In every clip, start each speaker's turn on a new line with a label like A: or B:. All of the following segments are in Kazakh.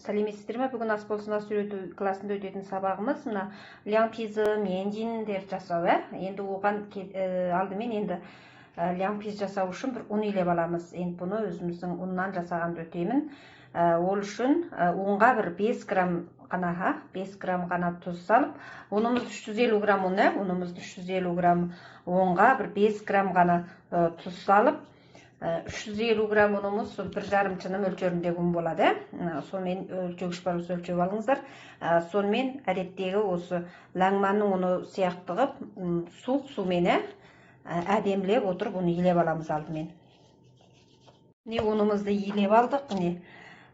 A: Сәлеметсіздер ме? Бүгін ас болсын ас үйрету классында өтетін сабағымыз мына ляңпизы, мендиндер жасау, ә? Енді оған алдымен енді ляңпиз жасау үшін бір ұн илеп аламыз. Енді бұны өзіміздің ұннан жасағанды өтемін. Ол үшін ұнға бір 5 грамм ғана, 5 грамм ғана тұз салып, ұнымыз 350 грамм ұн, ұнымыз 350 грамм ұнға бір 5 грамм ғана тұз салып, 350 грамм ұнымыз сол 1,5 шыны мөлшеріндегі ұн болады. Сонымен өлшегіш бар болса өлшеп алыңыздар. Сонымен әдеттегі осы ләңманның ұны сияқты қылып, суық сумен әдемілеп отырып ұн илеп аламыз алдымен. Міне, ұнымызды илеп алдық. Міне,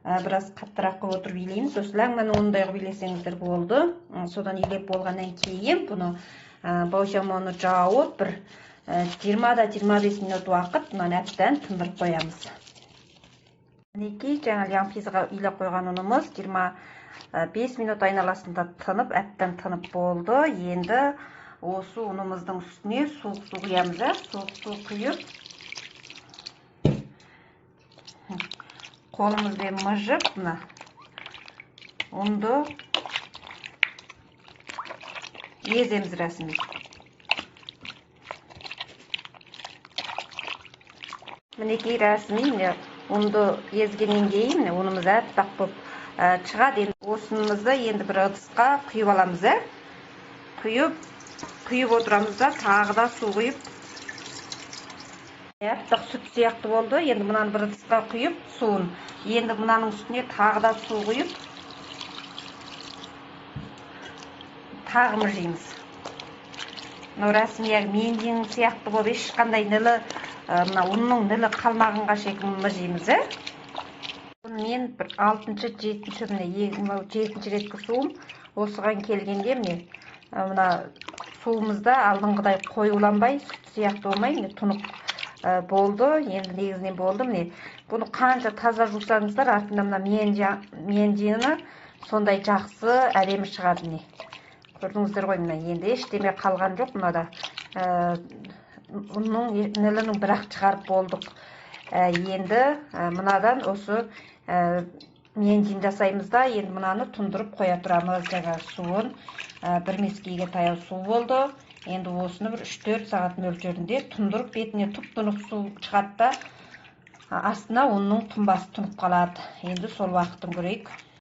A: біраз қаттырақ қылып отырып илейміз. Осы ләңманның ұнындай қылып илесеңіздер болды. Содан илеп болғаннан кейін бұны баушаманы жауып бір 20-25 минут уақыт мынаны әбден тындырып қоямыз. Мінекей, жаңа ляңпизға илеп қойған ұнымыз 25 минут айналасында тынып, әбден тынып болды. Енді осы ұнымыздың үстіне суық су құямыз, суық су құйып, қолымызбен мыжып, мына ұнды еземіз рәсімен. Мінекей, рәсіми міне ұнды езгеннен кейін міне ұнымыз әппақ болып шығады. Енді осынымызды енді бір ыдысқа құйып аламыз, құйып отырамыз да, тағы да су құйып, әппақ сүт сияқты болды. Енді мынаны бір ыдысқа құйып суын, енді мынаның үстіне тағы да су құйып, тағы мыжимыз. Мынау рәсіми мендиң сияқты болып ешқандай нілі, мына ұнның нілі қалмағанға шейін мыжимыз. Мен бір алтыншы, жетінші, міне, мынау жетінші реткі суым. Осыған келгенде міне мына суымызда алдыңғыдай қоюланбай, сүт сияқты болмай, міне тұнық болды. Енді негізінен болды. Міне, бұны қанша таза жусаңыздар, артында мына мендині сондай жақсы әдемі шығады. Міне, көрдіңіздер ғой, мына енді ештеме қалған жоқ. Мынада ұнның нілінің бірақ шығарып болдық. Енді мынадан осы мендин жасаймыз да, енді мынаны тұндырып қоя тұрамыз. Жаңа суын бір мескейге таяу су болды. Енді осыны бір 3-4 сағат мөлшерінде тұндырып, бетіне тұп-тұнық су шығады да, астына ұнның тұнбасы тұнып қалады. Енді сол уақытын көрейік.